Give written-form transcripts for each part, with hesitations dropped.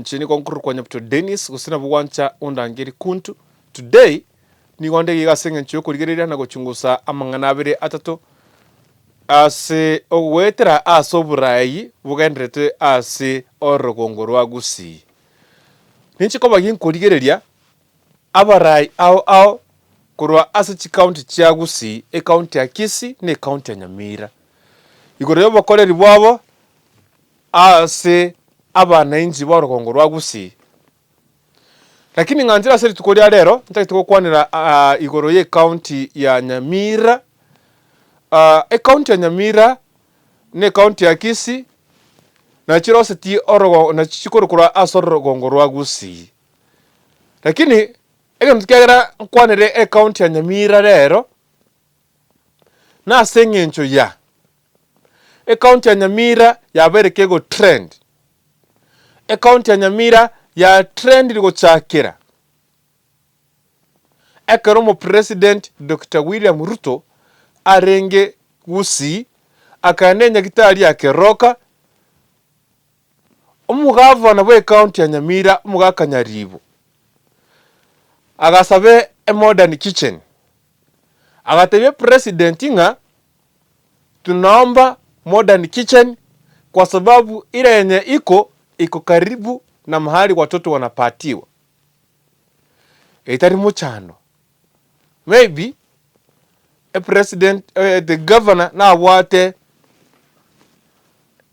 Inche nigo nkorokwa Nyabuto Dennis, gose nabo gwancha ondangerie Kuntu. Today, nigo nde iga ase eng'encho y'okorigereria na gochungusa amang'ana abere atato ase ogoetera ase oboraai bogenderete ase orogongo rwa Gusii. Ninche koba ginkorigereria abarai ao ao korwa ase chicounty chia Gusii, ecounty ya Kisii na ecounty ya Nyamira, igoro y'obokoreri bwabo ase abanainchi b'orogongo rwa Gusii. Lakini ng'anchire ase rituko ria rero, ntagete gokwanera igoro y'ecounty ya Nyamira, ecounty ya Nyamira na ecounty ya Kisii, nachirosetie orogo nachi chikorokwa ase orogongo rwa Gusii. Lakini egento kiagera nkwanere ecounty ya Nyamira rero, nase eng'encho ya, ecounty ya Nyamira yabeire kego trend, ecounty ya Nyamira ya trendire gochakera ekero omopresident Doctor William Ruto arenge Gusii, akaenda enyagitari ya Keroka, Omogavana bw'ecounty ya Nyamira omogaka Nyaribo agasaba emodern kitchen, agatebia president ng'a tunaomba modern kitchen kwa sababu ile yenye iko iko karibu na mahali watoto wanapatiwa. Etari mochando maybe epresident the governor nabwate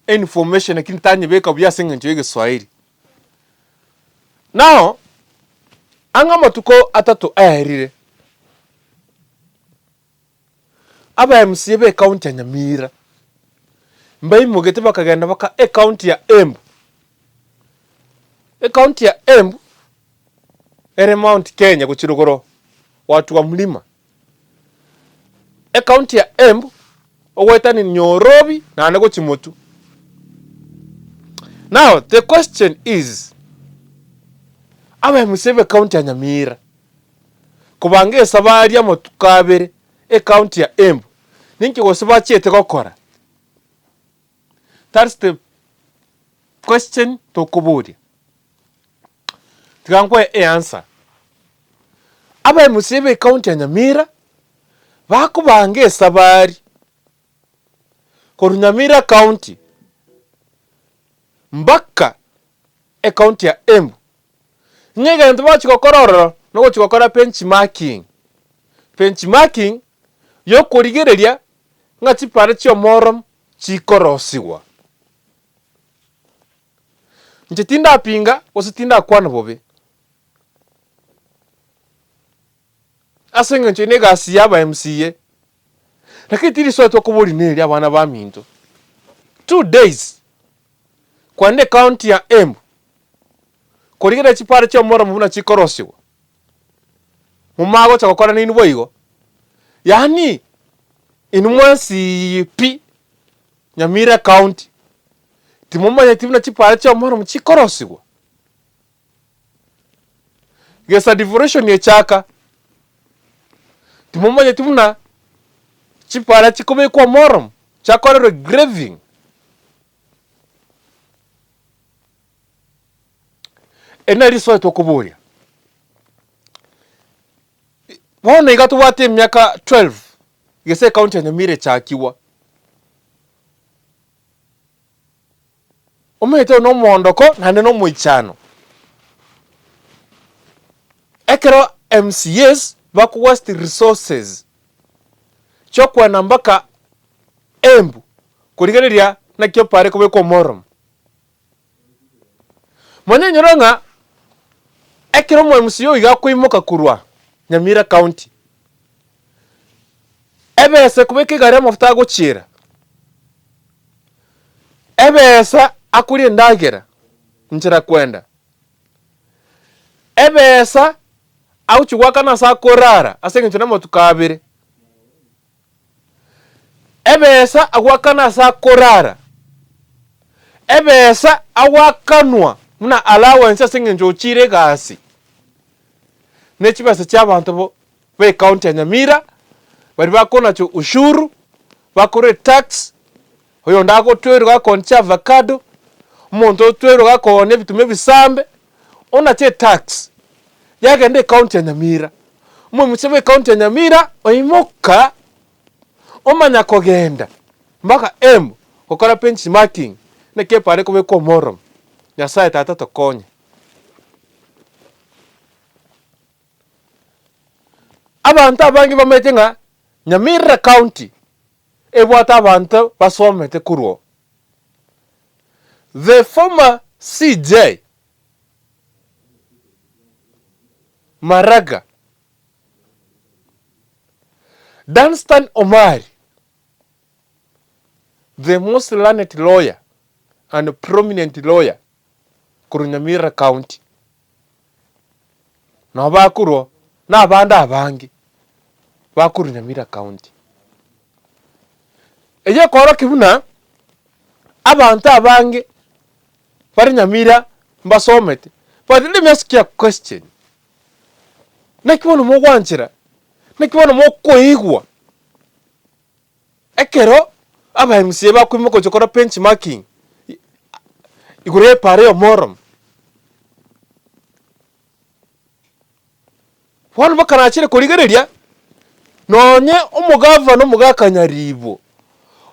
information lakini tanyebeka buya ase eng'encho ya egeswahili. Now, ang'e amatuko atato aerire, aba MCA ba ecounty ya Nyamira mbaimogete bakagenda baka ecounty ya Embu, ecounty ya Embu ere Mount Kenya gochia rogoro watu wa mlima. Ecounty ya Embu, ogoetania Nyorobi naende gochia motwe. Now the question is, aba MCA ba ecounty ya Nyamira, kobanga esabari amatuko abere ecounty ya Embu, ninki gose bachiete gokora? That's the question tokoboria. Tiga nkoe eanswer. Aba MCA ba ecounty ya Nyamira, bakobanga esabari korwa Nyamira county mpaka ecounty ya Embu, ng'a egento bagochi gokora ororo, nogochi gokora benchmarking. Benchmarking yokorigereria ng'a chipara chia omoromo chikorosiwa. Inche tindapinga gose tindakwana bobe, ase eng'encho eye negasi ya aba MCA, lakini tirisoe tokoboria neri abana baminto. 2 days kogenda ecounty ya Embu, korigereria chipara chia omoremo buna chikorosiwa, momagocha gokora nainwe boigo, yaani inwe mwensi pi Nyamira County, timomanyeti buna chipara chia omoremo chikorosigwa? Gesa devolution echaka, timomanyeti buna chipara chikobekwa omoremo chiakorerwa graving? Eri nari risoe tokoboria. Bono iga tobwate emiaka 12 gese ecounty ya Nyamira echakigwa. Omanyete oyo nomoondoko naende nomoichano. Ekero MCAs bako waste resources chiokoenda mpaka Embu korigereria naki opare kobekwa omoromo. Monyanyore ng'a ekero omo MCA oiga akoimoka korwa Nyamira county, ebesa ekobeka egari amafuta agochiera, ebesa akoria endagera nchera kwenda, ebesa agochia goakana ase akorara ase eng'encho na amatuko abere. Ebesa agoakana ase akorara, ebesa agoakanwa buna allowance ase eng'encho ochiire egasi, ne chibesa chia abanto ba ecounty ya Nyamira, baria bakonacha ushuru, bakore etax, oyonde agotwerwa gakooni chiavacado. Omonto otwerwe gakoonia ebituma ebisambe, onache etax, yagenda ecounty ya Nyamira. Omomusia bwa ecounty ya Nyamira oimoka, omanya kogenda mpaka Embu gokora benchmarking naki epara ekobekwa omoremo. Nyasaye tata tokonye. Abanto abange bamaete ng'a Nyamira county ebwate abanto basomete korwa oo. The former CJ Maraga, Danstan Omari, the most learned lawyer and prominent lawyer korwa Nyamira county, nabo bakorwa na abande abange bakorwa Nyamira county. Eyio ekorokia buna abanto abange bare Nyamira mbasomete but let me ask you a question, naki bono mogwanchera, naki bono mokoigwa Ekero aba MCA bakoimoka gochia gokora benchmarking igoro y'epaara y'omoromo, bono bakarachire korigereria nonye omogavana omogaka Nyaribo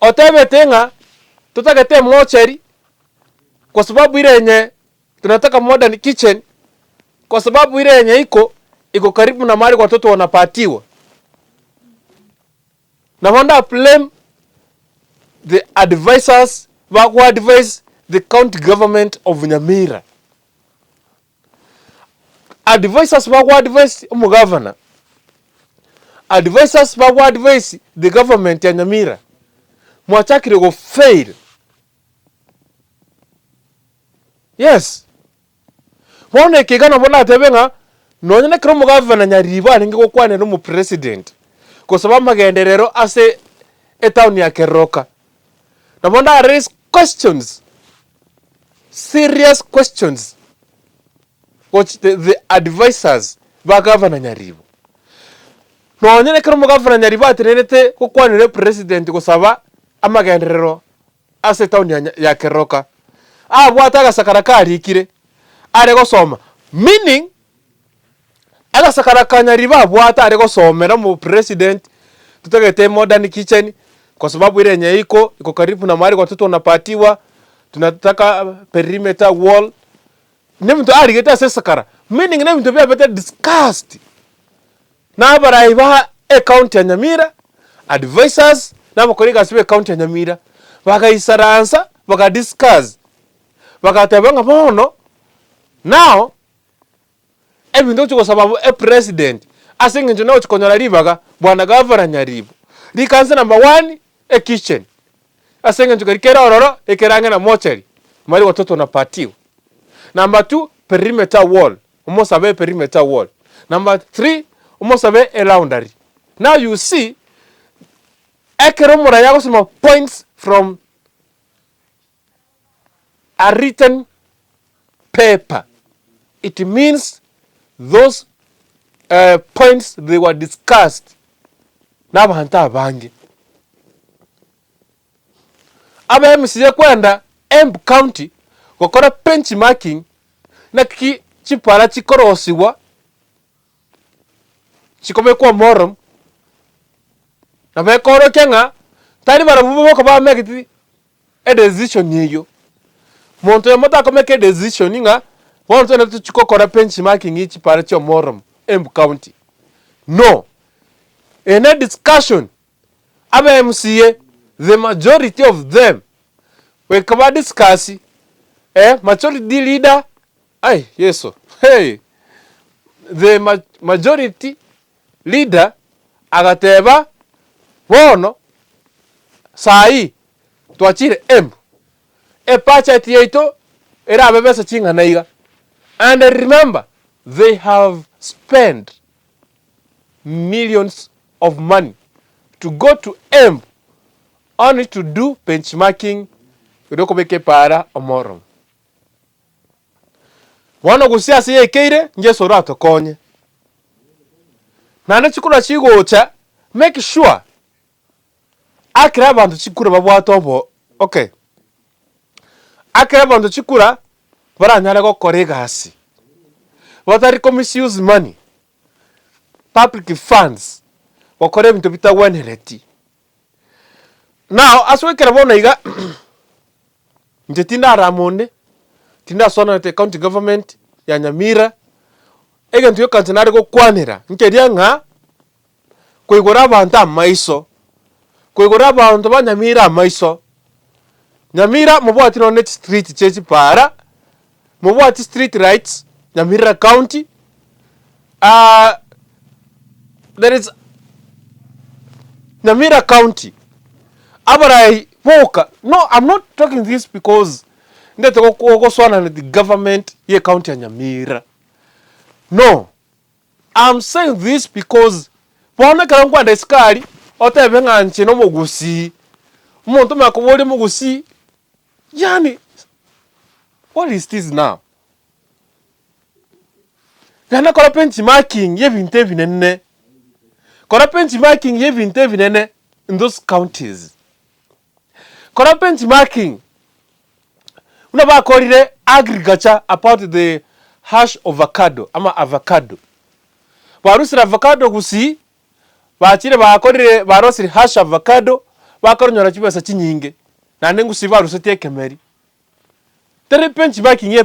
otebete ng'a totagete emochari kwa sababu ire enye tunataka modern kitchen kwa sababu ire enye iko iko karibu na mahali watoto wanapatiwa. Nabo nda blame the advisers bago advise the county government of Nyamira. Advisers bago advise omogavana, advisers bago advise the government ya Nyamira, mwachakire go fail. Yes. Bono eke iga nabo natebe ng'a nonye nekero omogavana Nyaribo arenge gokwanera omopresident gosaba amagenderero ase etown ya Keroka, nabo nda raise questions, serious questions gochi the the advisers ba gavana Nyaribo. Nonye nekero omogavana Nyaribo atenerete gokwanera epresident gosaba amagenderero ase etaoni ya ya Keroka, abwate agasakara karikire are gosoma, meaning agasakara ka Nyaribo abwate are gosomera omopresident, totagete modern kitchen, kwa sababu ere enye iko iko karibu na mahali watoto wanapatiwa, tunataka perimeter wall, na ebinto arigete ase esakara, meaning na ebinto biabete discussed. Na abarai ba ecounty ya Nyamira, advisers, na abakori egasi ba ecounty ya Nyamira, bagaisaransa, baga discuss, bagateba ng'a bono now ebinto ogochia gosaba abwo epresident ase eng'encho nogochia konyora ribaga bwana gavana Nyaribo, rikansa number one, ekitchen, ase eng'encho keria kere ororo ekere ang'e na mortuary, mari watoto wanapatiwa. Number two, perimeter wall. Omosabe eperimeter wall. Number three, omosabe elaundry. Now you see, ekero omoraia agosoma points from a written paper, it means those points they were discussed na abanto abange. Aba MCA kwenda Embu county gokora benchmarking naki chipara chikorosigwa chikobekwa omorem, nabo ekorokia ng'a tari barabwo boka bameketi edecision eyio. Monto oyomo takomeka edecision ng'a bono togende tochie gokora benchmarking ye chipara chia omorem Embu county, no. Eye ne discussion Aba MCA the majority of them goika ba discuss eh majority leader ai yeso hey the majority leader agateba bono saii twachire Embu, ebudget yaito erabe besa ching'ana iga and remember they have spent millions of money to go to Embu only to do benchmarking erio kobeka epaara omorero. Bono gose ase yaikeire Yeso oratokonye. Naende chikura chigocha make sure akera abanto chikura babwate obo okay. Akere abanto chikura baranyare gokora egasi, batari ko misuse money, public funds, gokora ebinto bitagwenereti. Now ase goikera bono iga, inche tindarama onde, tindasoananete county government ya Nyamira, egento gioka inche nare gokwanera nkeria ng'a, koigora abanto amaiso, koigora abanto ba Nyamira amaiso, Nyamira mobwati nonye ne chistreet chie chipara, mobwati street lights Nyamira county, there is Nyamira county, abarai boka, no I'm not talking this because ndete gosoana na the government ye county ya Nyamira, no. I'm saying this because bono ekero nkwenda isiko aria, otebe ng'a inche na omogusii, omonto omanye koboria omogusii, yaani what is this now? Genda kora benchmarking ya ebinto ebinene, kora benchmarking ya ebinto ebinene in those counties. Kora benchmarking buna bakorire agriculture about the hash ovacado ama avocado. Barusire avocado gusii, bachire bakorire barosire hash avocado, bakoronyora chibesa chinyinge, naende gusii barusetie ekemeri. Teri benchmarking ye.